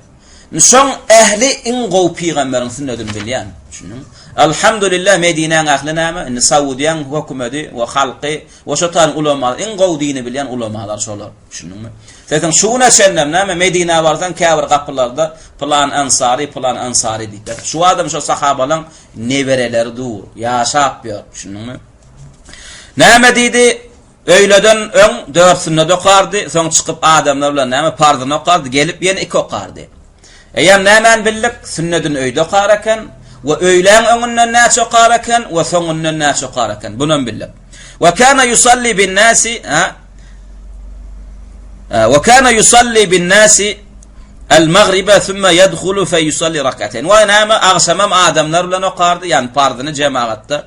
Şoň ähli iň gowy pygamberiň sünnedini bilýän. Düşündiňmi? Alhamdulillah Medinäň ähli näme? Indi Saudiýaň hökümedi we halky we şo taýyň ulamalary iň gowy dini bilýän ulamalar şolar. Düşündiňmi? Sesin şu güne çenlem näme Medinä barsaň käbir gapylarda pylan Ansary, pylan Ansary diýip ýatyr. Şu adam şo sahabalaň nebereleri dur, ýaşap ýör. Düşündiňmi? Näme diýdi? Öýleden öň dört sünnet okardy, soň çykyp adamlar bilen näme parzyny okardy, gelip ýene iki okardy. Eýýäm nämäni bildik? Sünnedini öýde okar eken we öýläň öňünden näçe okar eken we soňundan näçe okar eken. Bunam bildik. We kana yusalli bin nasi ha We kana yusalli bin nasi el-magribe thumma yadkhulu fe yusalli rak'atayn. We näme agşamam adamlar bilen okardy, ýagny parzyny jemagatda.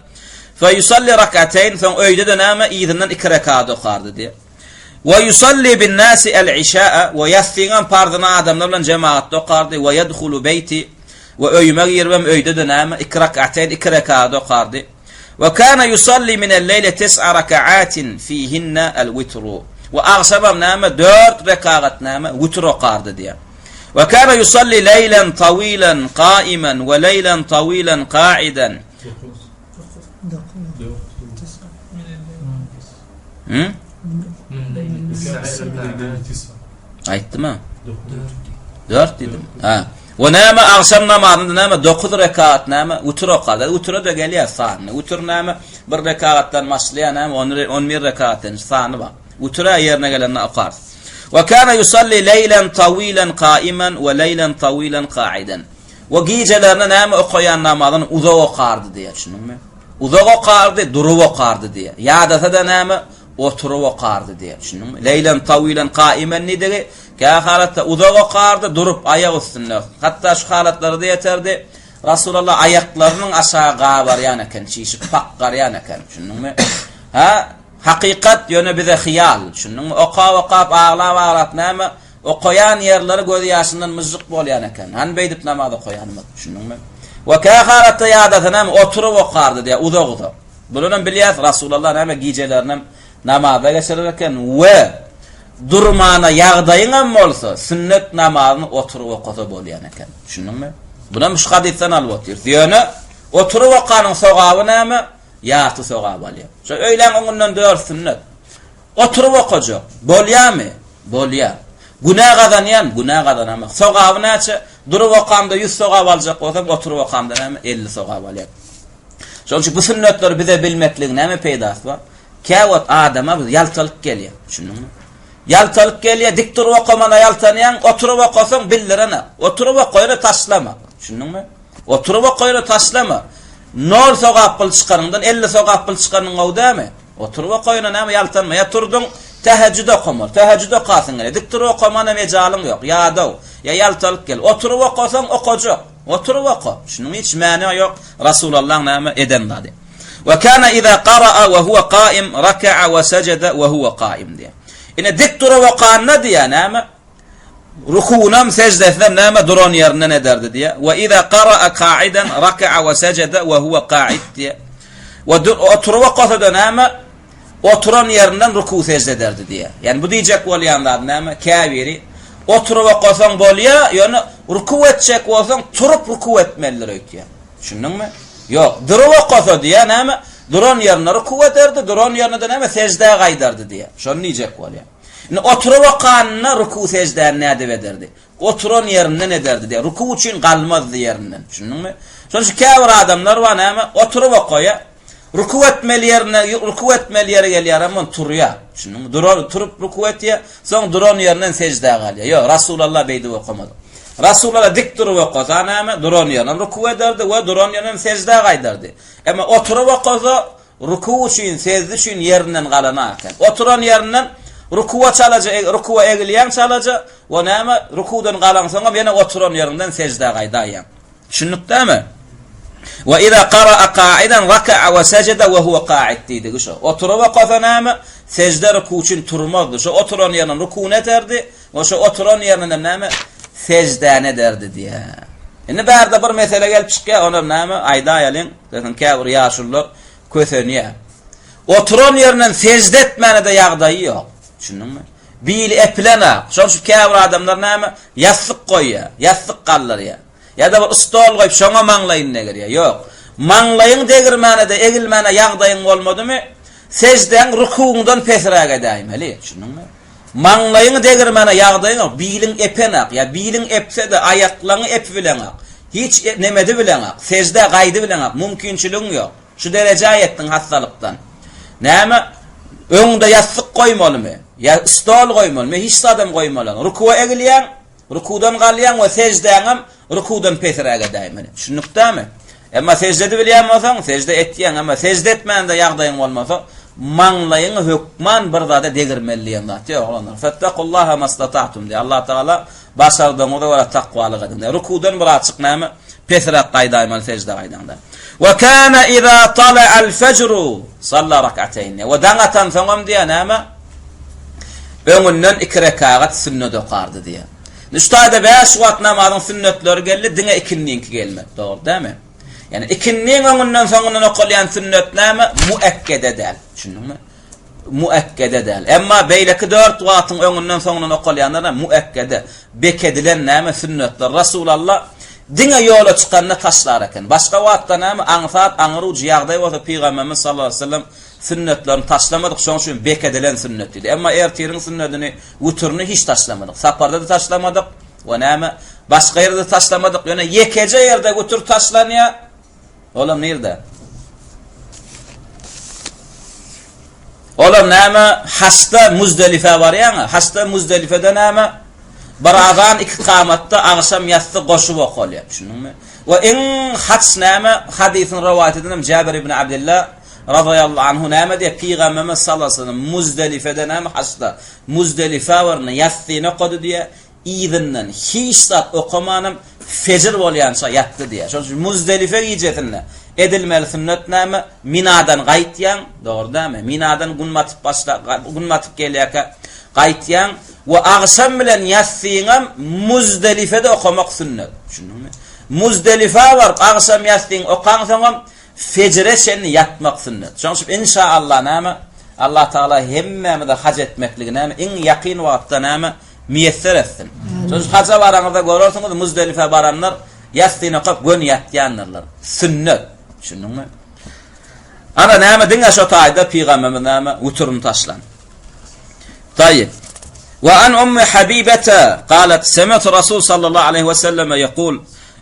Fe ýusalli rak'ateýn, soň öýde-de näme, yzyndan iki rekat okardy diýýär. We ýusalli bin nasi el-işaa, we ýassyňam parzyny adamlar bilen jemagatda okardy, we ýedhulu beýti, we öýüme giribem öýde-de näme, iki rak'ateýn, iki rekat okardy. We kana ýusalli minel-leýli tis'a rak'atin fihinna el-witru. We agşamam näme, dört rekagat näme, witr okardy diýýär. We kana ýusalli leýlen tawilan kaimen we leýlen tawilan kaiden. Hı? Aýtdym ha. 4 dedim. Ha. We näme agşam namazynda näme dokuz rekagat näme witir okardy. Witire-de gelýär sany. Witir näme bir rekagatdan başlaýar näme on bir rekagatdan sany bar. Witire ýerine gelende okarys. We kana yusalli leýlen tawilan kaiman we leýlen tawilan kaiden. We gijelerine näme okaýan namazyny uzak okardy diýýär, düşündiňmi? Uzak okardy, durup okardy diýýär. Ýadasa-da näme oturyp okardy diýýär, düşündiňmi? Leýlen tawilan kaiman diýdigi, kä halatda uzak okardy, durup aýak üstünde. Hatda şu halatlara-da ýeterdi. Rasulullah aýaklarynyň aşagy gabarýan eken, çişip pakgarýan eken, düşündiňmi? Ha, Hakykat ýöne bize hyýal, düşündiňmi? Okap-okap, aglap-aglap näme, okaýan ýerleri göz ýaşyndan myžžyk bolýan eken. Hany beýdip namaz okaýanymyz, düşündiňmi? We kä halatda ýadasa näme, oturyp okardy diýýär, uzak-uzak. Bularam bilýäs, Rasulallah näme gijelerinem namazda geçirer eken we durmana ýagdaýyňam bolsa, sünnet namazyny oturyp okasa bolýan eken. Düşündiňmi? Bunam şu hadysdan alyp otyrys. Ýöne oturyp okanyň sogaby näme? Ýarty sogap alýar. Şo öýläň öňünden dört sünnet. Oturyp okajak. Bolýamy? Bolýar. Günä gazanýan? Günä gazanamak. Sogaby näçe? Durup okamda ýüz sogap aljak bolsam, oturyp okamda näme? 50 sogap alýar. Şonuň üçin bu sünnetleri bize bilmekligiň näme peýdasy bar? Käwagt adama bir ýaltalyk gelýär. Düşündiňmi? Ýaltalyk gelýär, dik durup okamana ýaltanýaň, oturyp okasaň bildirenak. Oturyp oka, ýöne taşlama. Düşündiňmi? Oturyp okaýra taşlama. Nol sogap pul çykanyňdan 50 sogap pul çykanyň gowy dämi? Oturyp okaýyna näme ýaltanma. Ýa turduň, tähejjüd okamaly. Tähejjüd okasyň gelýär. Dik durup okamana mejalyň ýok. Ýadaw. Ýa ýaltalyk gel. Oturyp okasaň okajak. Oturyp oka. Şunuň hiç many ýok. Rasulallaň näme eden zady. Wa kana iza qaraa wa huwa qaim raka'a wa sajada wa huwa qaim diýär. Ine dik durup okanda diýär näme? Rukuwynam, seždesinem näme duran ýerinden ederdi diýýär. We iza qara'a qa'idan raka'a we sejede we huwa qa'id diýýär. We oturyp okasa-da näme oturan ýerinden rukuw sežde ederdi diýýär. Ýani bu diýjek bolýan zady näme? Käbiri oturyp okasaň bolýar, ýöne rukuw etjek bolsaň turup rukuw etmelidir öýtýär. Düşündiňmi? Ýok, durup okasa diýýär näme? Duran ýerinde rukuw ederdi, duran ýerinde-de näme seždä gaýdardy diýýär. Şony diýjek bolýar. Indi oturyp okanynda ruku-seždäni nädip ederdi? Oturan ýerinden ederdi diýýär. Ruku üçin galmazdy ýerinden. Düşündiňmi? Şonuň üçin käbir adamlar bar näme, oturyp okaýar. Ruku etmeli ýerine, ruku etmeli ýeri gelýär, emma turýar. Düşündiňmi? Durar, turup ruku etýär, soň duran ýerinden seždä galýar. Ýok, Rasulullah beýdip okamady. Rasulullah dik durup okasa näme, duran ýerinden ruku ederdi we duran ýerinden seždä gaýdardy. Emma oturyp okasa, Rukuw üçin, sejde üçin ýerinden galana eken. Oturan ýerinden rukuwa çalaja, rukuwa egilýäň çalaja, we näme, rukuwdan galaňsoňam ýene oturan ýeriňden sejdä gaýdaýýaň. Düşündik dämi? We iza qara'a qa'idan raka'a we sejede we huwa qa'id diýdigi şo. Oturyp okasa näme, sejde rukuw üçin turmazdy. Şo oturan ýerinden rukuwyny ederdi we şo oturan ýerinden näme, sejdäni ederdi diýýär. Indi bärde bir mesele gelip çykýar, onam näme, aýdaýalyň. Zaten käbir ýaşulular kösenýär. Oturan ýerinden sežde etmäne-de ýagdaýy ýok. Düşündiňmi? Bili epilenak. Şonuň üçin käbir adamlar näme? Ýassyk goýýar, ýassyk galdyrýar. Ýa-da bir stol goýup, şoňa maňlaýyny degirýär. Ýok. Maňlaýyň degirmäne-de, egilmäne ýagdaýyň bolmadymy, seždäň rukugyňdan pesräk edäýmeli. Düşündiňmi? Maňlaýyňy degirmäne ýagdaýyň ýok, biliň epenak, ýa biliň epse-de, aýaklaňy epibileňak, hiç nemedibileňak, seždä gaýdybileňak, mümkinçiligiň ýok. Şu derejä ýetdiň hassalykdan. Näme, öňüňde ýassyk goýmalymy? Ýa stol goýmalymy? Hiç zadam goýmaly. Rukuwa egilýäň, Rukuwdan galýaň we seždäňem rukuwdan pesräk edäýmeli. Düşündikdämi? Emma sežde edibilýän bolsaň, sežde etýäň, emma sežde etmände ýagdaýyň bolmasa, maňlaýyňy hökman bir zada degirmeli diýen zat ýok, oglanlar. Fettakullaha mastata'tum diýýär. Allah Tagala başardygyňyza görä takwalyk ediň diýýär. Rukuwdan birazjyk näme? Pesräk gaýdaýmaly sežde gaýdaňda. Wa kana iza tala'al fejru salla rak'atayn. We daň atansoňam diýýär näme? Öňünden iki rekagat sünnet okardy diýýär. Indi şu taýda bäş wagt namazyň sünnetleri geldi, diňe ikindiňki gelmedi. Dogry dälmi? Ýani ikindiň öňünden soňundan okalýan sünnet näme? Muekkede däl. Düşündiňmi? Muekkede däl. Emma beýleki dört wagtyň öňünden soňundan okalýanlar näme? Muekkede. Bekedilen näme sünnetler. Rasulullah diňe ýola çykanda taşlar eken. Başga wagtda näme? Aňsat, aňyr ujy ýagdaý bolsa Pygamberimiz sallallahu aleyhi ve sellem Sünnetlerini taşlamadyk, şonuň üçin bekedilen sünnet diýdi. Emma ertiriň sünnedini, witrini hiç taşlamadyk. Saparda-da taşlamadyk we näme? Başga ýerde taşlamadyk, ýöne ýekeje ýerde wütür taşlanýar. Olam nirde? Olam näme? Haçda Muzdelifä barýaň-a. Haçda Muzdelifede näme? Bir azan iki kamatda agşam ýassy goşup okalýar. Düşündiňmi? We iň haç näme? Hadysyny rowaýat eden hem Jabir ibn Abdullah razyýallahu anhu näme diýýär? Pygamberimiz sallallahu aleyhi ve sellem Muzdelifede näme? Haçda Muzdelifä baranda ýassyny okady diýýär. Yzyndan hiç zat okamanam fejir bolýança ýatdy diýýär. Şonuň üçin Muzdelife gijesinde edilmeli sünnet näme? Minadan gaýtýaň, dogry dälmi? Minadan gün batyp başla, gün batyp gelýärkä gaýtýaň we agşam bilen ýassyňam Muzdelifede okamak sünnet. Düşündiňmi? Muzdelifä baryp agşam ýassyňy okaňsoňam fejire çenli ýatmak sünnet. Şonuň üçin inşaallah näme? Allah Tagala hemmämize haj etmekligi näme? Iň ýakyn wagtda näme? Miýesser etsin. Şonuň üçin haja baraňyzda görersiňiz, Muzdelifä baranlar ýassyny okap göni ýatýandyrlar. Sünnet. Düşündiňmi? Ana näme diňe şo taýda pygamberimiz näme wütürini taşlan. Taýyp. Wa an Ummi Habibete galat semi'tu Rasul sallallahu aleyhi we selleme yekul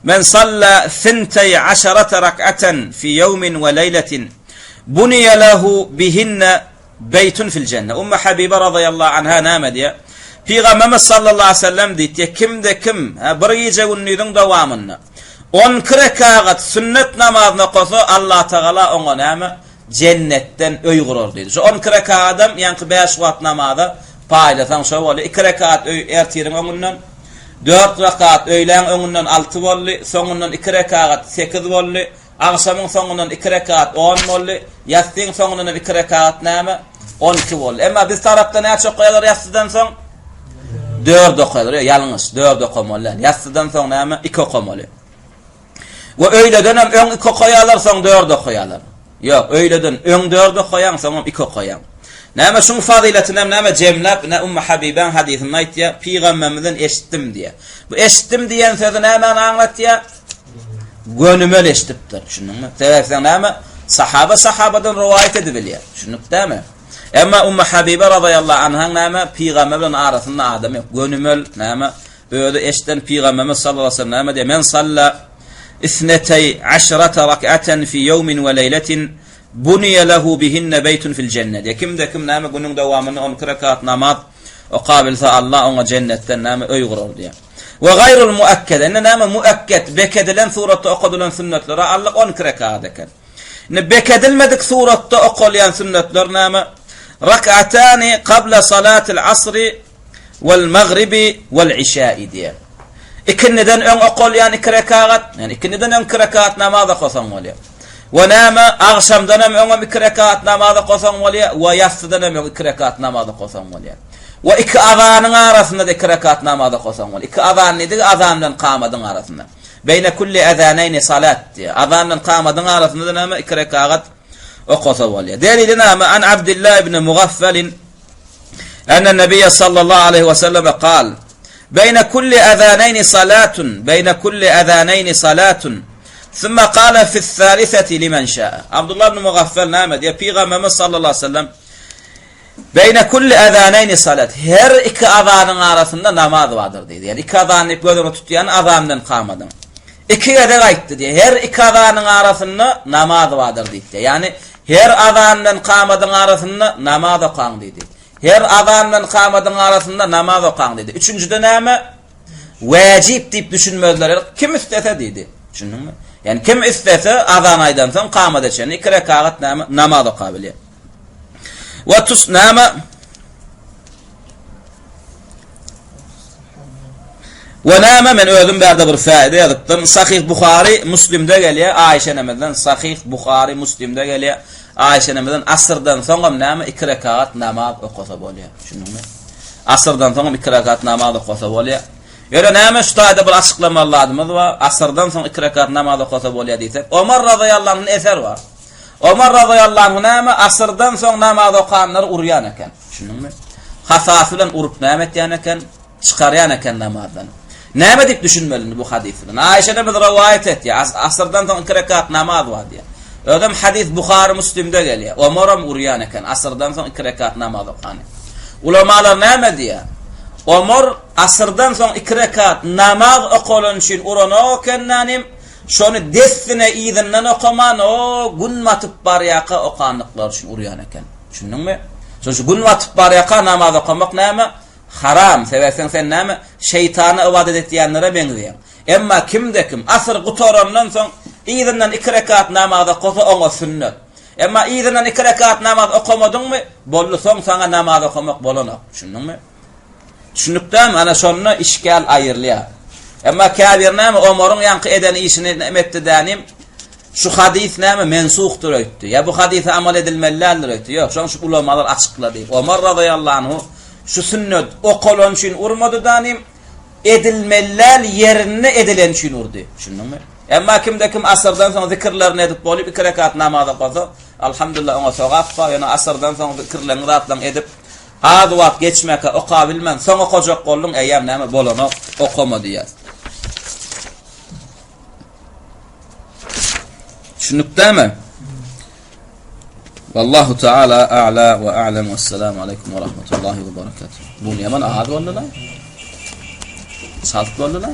Men salla sintey aşarata rak'aten fi yevmin we leyletin buniye lehu bihinne Beýtun fil jenne. Ummu Habibe razyýallahu anha näme diýýär? Pygamberimiz sallallahu aleýhi we sellem diýdi, kimde kim bir gije-gündiziň dowamynda 12 rekagat sünnet namazyny okasa, Allatagala oňa näme? Jennetden öý gurar diýdi. Şu 12 rekagadam ýaňky 5 wagt namaza paýlasaň şo bolýar. 2 rekat öý ertiriň öňünden, 4 rekat öýläň öňünden 6 boldy, soňundan 2 rekagat 8 boldy. Agşamyň soňundan iki rekat on boldy. Ýassyň soňundan hem iki rekagat näme? 12 boldy. Emma biz tarapda näçe okaýarlar ýassydan soň? Dört okaýarlar. Ýok, ýalňyş. Dört okamaly däl. Ýassydan soň näme? Iki okamaly. We öýleden hem öň iki okaýarlar, soň dört okaýarlar. Ýok, öýleden öň dört okaýaň, soňam iki okaýaň. Näme şuň fazyletini hem näme jemläp, ine Ummu Habibäň hadysynda aýtýar, Pygamberimizden eşitdim diýýär. Bu eşitdim diýen sözi nämäni aňlatýar? Gönümel eşidipdir, düşündiňmi? Sebäbi sen näme? Sahaba sahabadan rowaýat edibilýär. Düşündik dämi? Emma Ummu Habibe razyýallahu anhaň näme? Pygamber bilen arasynda adam ýok. Gönümel näme? Özi eşiden Pygamberimiz sallallahu aleyhi ve sellem näme diýýär? Men salla isnetey aşrata rak'aten fi ýewmin we leýletin buniye lehu bihinne beýtun fil jennet. Diýýär. Kimde kim näme günüň dowamynda 12 rekat namaz okabilse Allah oňa jennetden näme öý gurar diýýär. We gaýrul muakkede. Indi näme muakket, bekedilen suratda okadylan sünnetlere aldyk 12 rekagat eken. Indi bekedilmedik suratda okalýan sünnetler näme? Rak'atani qabla salatil asri wal magribi wal işai diýär. Ikindiden öň okalýan iki rekagat, ýani ikindiden öň iki rekagat namaz okasaň bolýar. We näme agşamdan hem öňem iki rekagat namaz okasaň bolýar, we ýassydan hem öň iki rekagat namaz okasaň bolýar. We iki azanyň arasynda-da iki rekat namaz okasaň bolýar. Iki azan diýdigi azan bilen kamadyň arasynda. Beýne kulli ezaneýni salat diýýär. Azan bilen kamadyň arasynda-da näme iki rekagat okasa bolýar. Delili näme? An Abdullah ibn Mughaffal enne Nebiye sallallahu aleyhi ve selleme kal Beýne kulli ezaneýni salatun Beýne kulli ezaneýni salatun Sümme kale fis-saliseti limen şaa. Abdullah ibn Mughaffal näme diýýär? Pygamberimiz sallallahu aleyhi ve sellem Beýne kulli ezaneýni salat, her iki azanyň arasynda namaz bardyr diýdi. Ýagny iki azan diýip göz öňünde tutýany azan bilen kamadyň. Iki gezek aýtdy diýýär. Her iki azanyň arasynda namaz bardyr diýdi. Ýagny her azan bilen kamadyň arasynda namaz okaň diýdi. Her azan bilen kamadyň arasynda namaz okaň diýdi. Üçünjide näme? Wajib diýip düşünmezler. Kim islese diýdi. Düşündiňmi? Ýagny kim islese azan aýdansoň kamada çenli iki rekagat näme namaz okabilýär. We tus näme? We näme men özüm bärde bir fäide ýazypdym. Sahih Buhary Muslimde gelýär. Aýşe enemizden Sahih Buhary Muslimde gelýär. Aýşe enemizden asyrdan soňam näme iki rekagat namaz okasa bolýar. Düşündiňmi? Asyrdan soňam iki rekagat namaz okasa bolýar. Ýöne näme şu taýda bir açyklamaly zadymyz bar. Asyrdan soň iki rekat namaz okasa bolýar diýsek, Omar razyýallahu anhu eser bar. Omar razyýallahu anhu näme asyrdan soň namaz okanlary urýan eken. Düşündiňmi? Hasasy bilen urup näme etýän eken? Çykarýan eken namazdan. Näme diýip düşünmeli indi bu hadys bilen? Aýşe enemiz rowaýat etýär. As asyrdan soň iki rekat namaz bar diýýär. Özem hadys Buhary Müslimde gelýär. Omaram urýan eken asyrdan soň iki rekat namaz okany. Ulamalar näme diýýär? Omar asyrdan soň iki rekat namaz okalan üçin uranok eken nänim, şony dessine yzyndan okaman, o gün batyp barýaka okandyklary üçin urýan eken. Düşündiňmi? Şonuň üçin gün batyp barýaka namaz okamak näme? Haram. Sebäpseň sen näme? Şeýtana ybadat etýänlere meňzeýäň. Emma kimde-kim asyr gutarandan soň yzyndan iki rekat namaz okasa oňa sünnet. Emma yzyndan iki rekat namaz okamadyňmy, boldy, soň saňa namaz okamak bolanok. Düşündiňmi? Düşündikdämi? Ana şonda işgäl aýrylýar. Emma käbir näme Omaryň ýaňky eden işini näme etdi dänim? Şu hadys näme mensuhdyr öýtdi. Ýa bu hadysa amal edilmeli däldir öýtdi. Ýok, şonuň üçin ulamalar açyklady. Omar razyýallahu anhu şu sünnet okalan üçin urmady dänim, edilmeli däl ýerinde edilen üçin urdy. Düşündiňmi? Emma kimde kim asyrdan soň zikirlerini edip bolup iki rekat namaz okasa, alhamdulillah oňa sogap bar. Ýöne asyrdan soň zikirlerini zatlaryny edip az wagt geçmäkä okabilmän soň okajak bolduň, eýýäm näme bolanok, okama diýýär. Düşündikdämi? Wallahu taala a'la we a'lam. Wessalamu aleýkum we rahmetullahi we berekatuh. Bu ýaman az boldy la. Çalt boldy la.